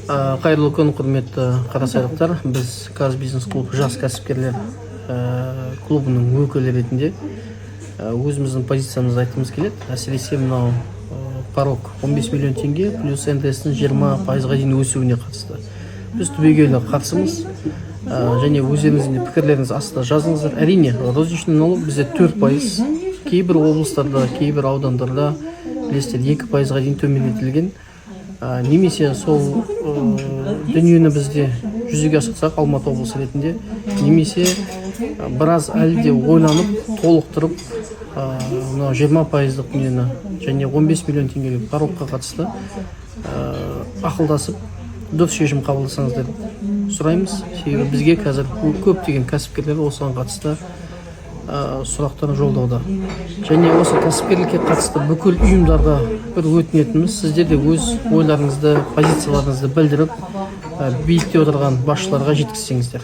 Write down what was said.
Қайырлы күн, құрметті қарасайлықтар! Біз Казбизнес клуб жас кәсіпкерлер клубының өкілі ретінде өзіміздің позициямызды айтқымыз келеді. Әсіресе мынау порог 15 миллион теңге плюс НДС-ның 20%-ға дейін өсуіне қатысты біз түбегейлі қарсымыз. Және өздеріңіздің де пікірлеріңізді астына жазыңыздар. Әрине, розничный налог бізде 4%, кейбір облыстарда, кейбір аудандарда, білесіздер, 2%-ға дейін төмендетілген. Немесе сол дүниені бізде жүзеге асырсақ Алматы облысы ретінде, немесе біраз әлі де ойланып, толықтырып, мынау 20%-дық дүниені және 15 миллион теңгелік порогқа қатысты ақылдасып, дұрыс шешім қабылдасаңыздар сұраймыз. Себебі бізге қазір көптеген кәсіпкерлер осыған қатысты сұрақтар жолдауда. Және осы кәсіпкерлікке қатысты бүкіл ұйымдарға бір өтінетініміз: сіздер де өз ойларыңызды, позицияларыңызды білдіріп, билікте отырған басшыларға жеткізсеңіздер.